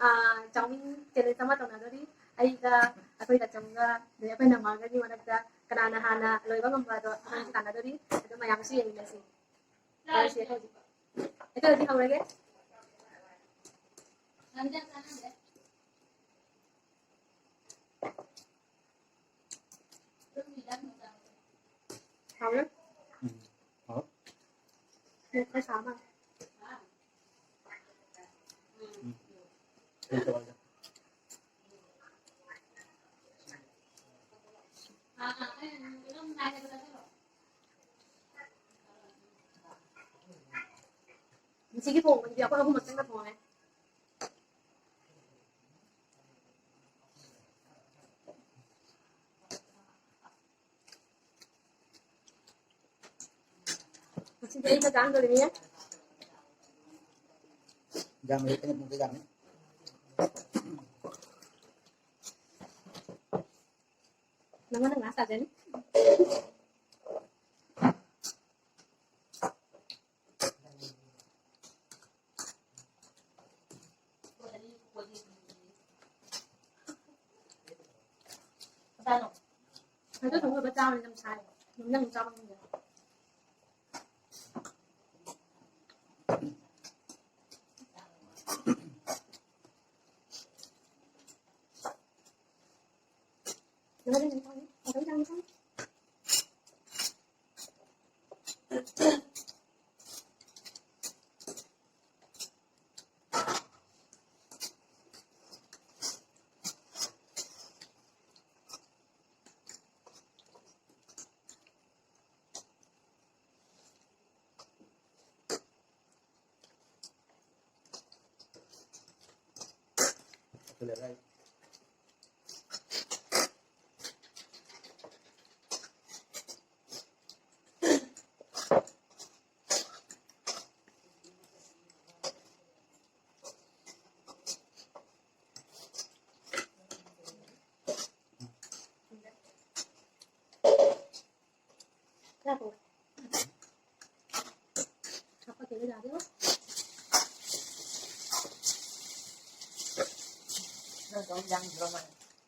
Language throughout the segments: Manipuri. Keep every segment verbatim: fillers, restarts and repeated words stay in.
ꯑꯥ, ꯆꯥꯎꯃꯤꯟ ꯆꯦꯂꯦꯟꯖ ꯑꯃ ꯇꯧꯅꯗꯣꯔꯤ꯫ ꯑꯩꯒ, ꯑꯩꯈꯣꯏ ꯇꯥꯆꯧꯒ, ꯑꯗꯩ ꯑꯩꯈꯣꯏ ꯅꯝꯃꯒꯒꯤ ꯃꯔꯛꯇ ꯀꯅꯥꯅ ꯍꯥꯟꯅ ꯂꯣꯏꯕ ꯉꯝꯕꯗꯣ ꯑꯗꯨꯝ ꯇꯥꯟꯅꯗꯣꯔꯤ꯫ ꯑꯗꯨ ꯃꯌꯥꯝꯁꯨ ꯌꯦꯡꯃꯤꯟꯅꯁꯤ꯫ ꯍꯧꯔꯁꯤ, ꯍꯧꯖꯤꯛ꯫ ꯑꯩꯈꯣꯏ ꯍꯧꯖꯤꯛ ꯍꯧꯔꯒꯦ꯫ ꯍꯥꯎꯔꯦ? ꯎꯝ, ꯍꯥꯎꯔꯦ꯫ ꯃꯦꯠꯄ ꯁꯥ ꯃꯥꯜꯂꯦ꯫ ꯎꯝ꯫ ꯉꯁꯤꯒꯤ ꯊꯣꯡꯕꯁꯤꯗꯤ ꯑꯩꯈꯣꯏ ꯑꯍꯨꯝ ꯃꯁꯦꯟꯅ ꯊꯣꯡꯉꯦ꯫ ꯉꯁꯤꯗꯤ ꯑꯩꯅ ꯆꯥꯡꯗꯣꯔꯤꯃꯤ꯫ ꯌꯥꯝꯃꯦ, ꯑꯩꯅ ꯄꯨꯡꯁꯦ ꯌꯥꯝꯃꯦ꯫ ꯅꯪꯉꯣꯟꯗ ꯉꯥ ꯆꯥꯖꯅꯤ꯫ ꯑꯗꯨ ꯊꯣꯡꯕ ꯆꯥꯕꯗꯤ ꯌꯥꯝ ꯁꯥꯏ꯫ ꯅꯪ ꯆꯥꯕ ꯉꯝꯗꯦ꯫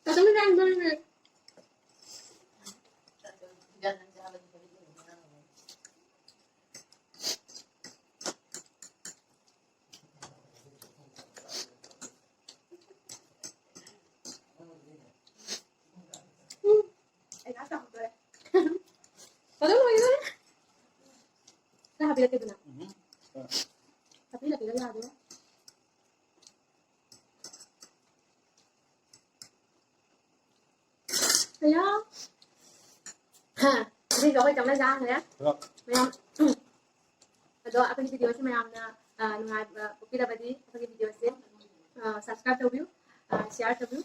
ꯑꯗꯨꯝ ꯌꯥꯝꯕꯅꯦ꯫ ꯎꯝ꯫ ꯑꯩ ꯂꯥꯁ ꯇꯥꯍꯧꯗꯣꯔꯦ꯫ ꯑꯗꯨꯝ ꯂꯣꯏꯗꯣꯔꯦ꯫ ꯈꯔ ꯍꯥꯞꯄꯤꯔꯛꯀꯦꯗꯅ꯫ ꯎꯝ꯫ ꯍꯥꯞꯄꯤꯔꯛꯀꯦꯗꯅ ꯑꯗꯨꯝ꯫ ꯑꯌꯥ꯫ ꯍꯥ, ꯉꯁꯤꯁꯨ ꯑꯩꯈꯣꯏ ꯆꯥꯛꯂꯦꯟ ꯆꯥꯈ꯭ꯔꯦ꯫ ꯄꯨꯂꯞ꯫ ꯃꯌꯥꯝ꯫ ꯑꯗꯣ ꯑꯩꯈꯣꯏꯒꯤ video ꯁꯤ ꯃꯌꯥꯝꯅ, ꯑ, ꯅꯨꯡꯉꯥꯏꯕ ꯄꯣꯛꯄꯤꯔꯕꯗꯤ ꯑꯩꯈꯣꯏꯒꯤ video ꯁꯦ, ꯑ, subscribe ꯇꯧꯕꯤꯌꯨ, ꯑ, share ꯇꯧꯕꯤꯌꯨ,